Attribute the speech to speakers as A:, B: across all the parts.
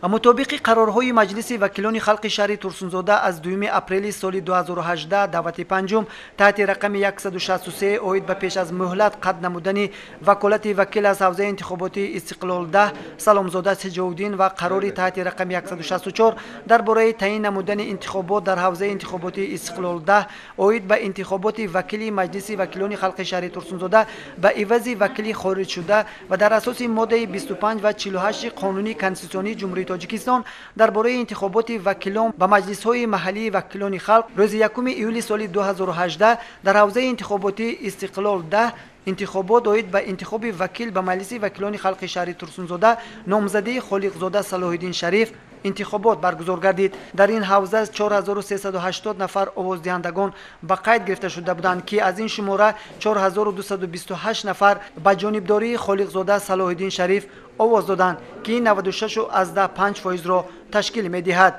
A: Мутобиқи қарорҳои Маҷлиси вакилони халқи шаҳри Турсунзода аз 2 апрели соли 2018 даъвати панҷум таҳти рақами 163 оид ба пеш аз муҳлат қат намудани ваколати вакил аз ҳавзаи интихоботии Истиқлол 10 Саломзода Сиҷовуддин ва қарори таҳти рақами 164 дар бораи таъин намудани интихобот дар ҳавзаи интихоботии Истиқлол 10 оид ба интихоботи вакили Маҷлиси вакилони халқи шаҳри Турсунзода ба ивази вакили хориҷшуда ва дар асоси моддаи 25 ва 48 қонуни конститутсионии Ҷумҳурии Тоҷикистон дар бораи интихоботи вакилон ба маҷлисҳои маҳаллии вакилони халқ рӯзи 1 июли соли 2018 дар ҳавзаи интихоботии Истиқлол 10 интихобот оид ба интихоби вакил ба Маҷлиси вакилони халқи шаҳри Турсунзода номзадии Холиқзода Салоҳиддин Шариф интихобот баргузор гардид. Дар ин ҳавза 4380 нафар овоздиҳандагон ба қайд гирифта шуда буданд, ки аз ин шумора 4228 нафар ба ҷонибдории Холиқзода Салоҳиддин Шариф овоз доданд, ки 96,5%-ро ташкил медиҳад.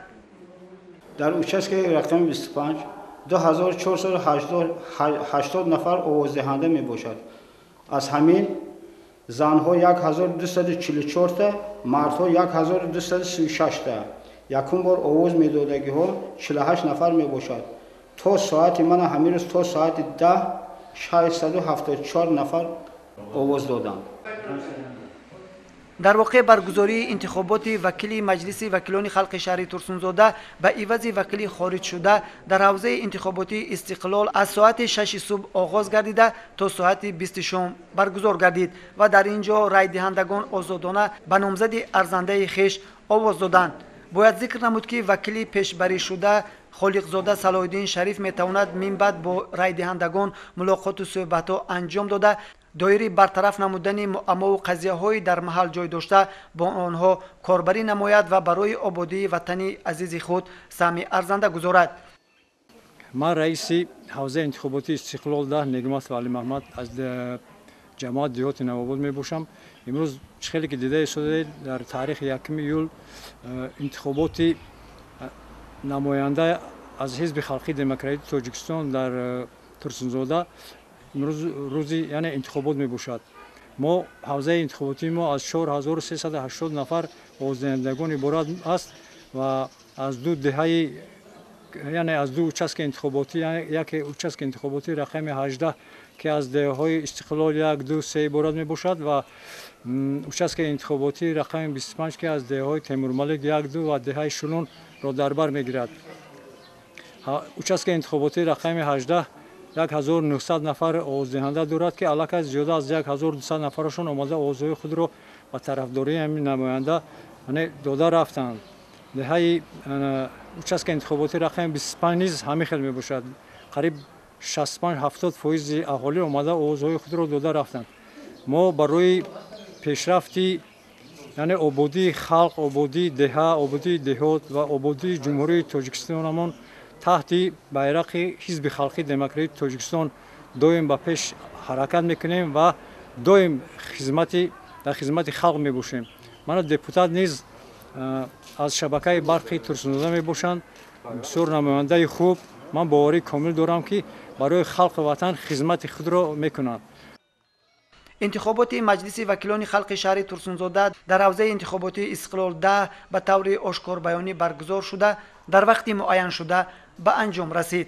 B: Дар участкаи рақами 25 2480 нафар овоздиҳанда мебошад. Аз ҳамин занҳо 1244та, мардҳо 1236та. Якум бор овоз медодагиҳо 48 нафар мебошад. То соати мана ҳамин рӯз то соати 10 674 нафар овоз доданд.
A: Дар воқеъ баргузории интихоботи вакили Маҷлиси вакилони халқи шаҳри Турсунзода ба ивази вакили хориҷшуда дар ҳавзаи интихоботии Истиқлол аз соати 6 субҳ оғоз гардида то соати 20 шом баргузор гардид ва дар ин ҷо райдиҳандагон озодона ба номзади арзандаи хеш овоз доданд. Бояд зикр намуд, ки вакили пешбаришуда Холиқзода Салоҳиддин Шариф метавонад минбаъд бо райдиҳандагон мулоқоту суҳбатҳо анҷом дода, доири бартараф намудани муаммову қазияҳои дар маҳал ҷой дошта бо онҳо корбарӣ намояд ва барои ободии ватани азизи худ саҳми арзанда гузорад.
C: Ман раиси ҳавзаи интихоботии Истиқлол 10 Негматов Алимаҳмад аз ҷамоат деҳоти Навобод мебошам. Имрӯз чӣ хеле ки дида истодаед, дар таърихи 1 июл интихоботи намоянда аз Ҳизби халқии демократии Тоҷикистон дар Турсунзода имрӯз рӯзи яъне интихобот мебошад. Мо ҳавзаи интихоботии мо аз 4380 нафар овоздиҳандагон иборат аст ва аз ду деҳаи яъне аз ду участка интихоботӣ, яке участка интихоботии рақами 18, ки аз деҳаҳои Истиқлол 1, 2, 3 иборат мебошад, ва участка интихоботии рақами 25, ки аз деҳаҳои Темурмалик 1, 2 ва деҳаи Шулунро дар бар мегирад. Участка интихоботии рақами 18 1900 нафар овоздиҳанда дорад, ки аллакай зиёда аз 1200 нафарашон омада овозҳои худро ба тарафдории ҳамин намоянда дода рафтанд. Деҳаи участка интихоботии рақами 25 низ ҳамин хел мебошад. Қариб 65-70% аҳолӣ омада овозҳои худро дода рафтанд. Мо барои пешрафти яъне ободии халқ, ободии деҳа, ободии деҳот ва ободии Ҷумҳурии Тоҷикистонамон таҳти байрақи Ҳизби халқии демократии Тоҷикистон доим ба пеш ҳаракат мекунем ва доим дар хизмати халқ мебошем. Мана депутат низ аз шабакаи барқи Турсунзода мебошанд. Бисёр намояндаи хуб. Ман боварии комил дорам, ки барои халқи ватан хизмати худро мекунанд.
A: Интихоботи Маҷлиси вакилони халқи шаҳри Турсунзода дар ҳавзаи интихоботии Истиқлол 10 ба таври ошкорбаёнӣ баргузор шуда, дар вақти муайяншуда ба анҷом расид.